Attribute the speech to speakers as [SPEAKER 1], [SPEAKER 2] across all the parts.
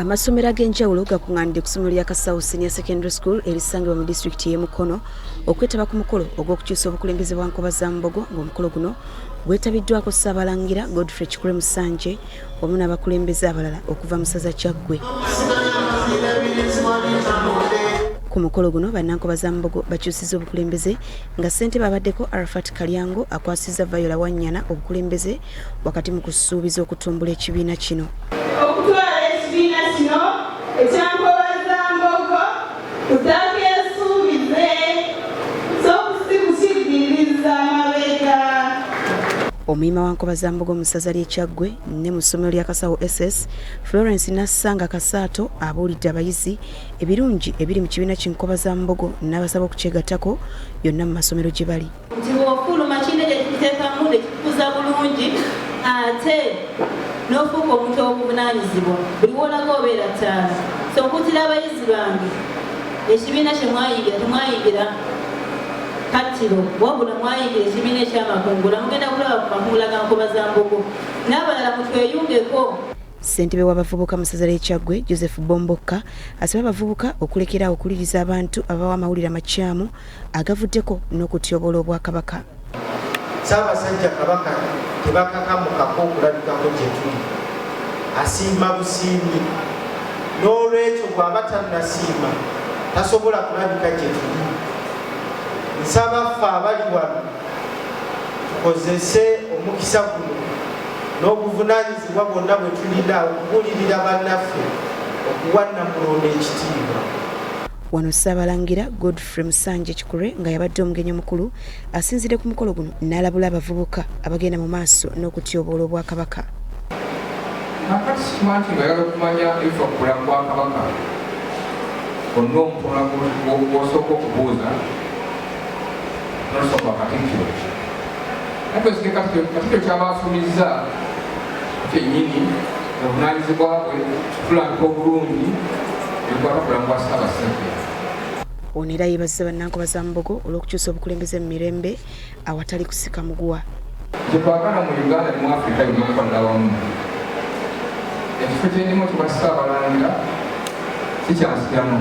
[SPEAKER 1] Amasomero ag'enjawulo gakuŋŋaanidde ku ssomero lya Kasawo Senior Secondary School erisangibwa mu disitulikiti y'e Mukono okwetaba ku mukolo ogw'okukyusa obukulembeze bwa Nkobazambogo, ng'omukolo guno gwetabiddwako Ssaabalangira Godfrey Kikule Musanje wamu n'abakulembeze abalala okuva mu ssaza Kyaggwe. Ku mukolo guno Bannankobazambogo bakyusizza obukulembeze nga ssentebe abaddeko Arafat Kalyango akwasizza Viola Wannyana obukulembeze wakati mu kusuubiza okutumbula ekibiina kino.
[SPEAKER 2] Okutwala ekibiina kino ekya Nkobazambogo ku ttaka esuubize so si kukiddiriza mabega.
[SPEAKER 1] Omuyima wa Nkobazambogo mu ssaza ly'e Kyaggwe ne mu ssomero lya Kasawo SS, Florence Nassanga Kasaato abuulidde abayizi ebirungi ebiri mu kibiina ki Nkobazambogo n'abasaba okukyegattako yonna mu masomero gye bali.
[SPEAKER 2] Nti bw'ofuluma kirina kye kikuteekamu ne kikukuza bulungi ate n'ofuuka omuntu ow'obuvunaanyizibwa, buli w'olaga obeera ttaala. So nkuutira abayizi bange, ekibiina kye mwayingira temwayingira kattiro, wabula mwayingira ekibiina eky'amakungula, mugenda kulaba ku makungula ga Nkobazambogo n'abalala mutweyungeko.
[SPEAKER 1] Ssentebe w'abavubuka mu ssaza ly'e Kyaggwe, Joseph Bombokka asabye abavubuka okulekera awo okuwuliriza abantu ababawa amawulire amakyamu agavuddeko n'okutyoboola Obwakabaka.
[SPEAKER 3] Ssaabasajja Kabaka tebakakamukako okulabikako gye tuli, asiima busiimi. N'olwekyo bw'aba tannasiima tasobola kulabika gye tuli. Nsaba ffe abali wano tukozese omukisa guno n'obuvunaanyizibwa bwonna bwe tulina okubuulirira bannaffe okuwa Nnamulondo ekitiibwa.
[SPEAKER 1] Wano Ssaabalangira Godfrey Musanje Kikulwe nga yabadde omugenyi omukulu asinzidde ku mukolo guno n'alabula abavubuka abagenda mu maaso n'okutyoboola Obwakabaka.
[SPEAKER 4] Kaakati sikima nti ng'oyagala okumanya ebifa ku bulamu bwa Kabaka, onna omutono gw'osooka okubuuza n'osooka Katikkiro. Naye Katikkiro ky'aba afulumizza kyennyini obuvunaanyizibwa bwe tulambika obulungi ebikwata ku bulamu bwa Ssaabasajja.
[SPEAKER 1] Ono era yeebazizza Bannankobazambogo olw'okukyusa obukulembeze mu mirembe awatali kusika muguwa.
[SPEAKER 4] Kye twagala mu Uganda ne mu Afrika yonna okukolera wamu. Ekifo kye ndimu ekibwa Ssaabalangira si kya nsikirano.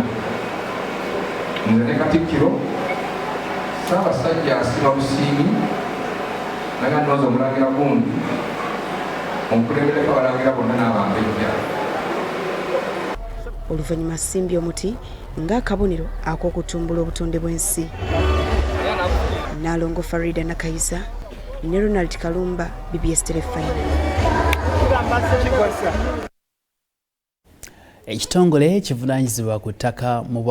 [SPEAKER 4] Nze ne Katikkiro, Ssaabasajja asiima busiimi naga nnonze omulangira gundi omukulembereko abalangira bonna n'abambejja.
[SPEAKER 1] Oluvannyuma asimbye omuti ng'akabonero ak'okutumbula obutonde bw'ensi. Nnaalongo Farida Nakayiza ne Ronald Kalumba, BBS Terefayina.
[SPEAKER 5] Ekitongole kivunaanyizibwa ku ttaka mu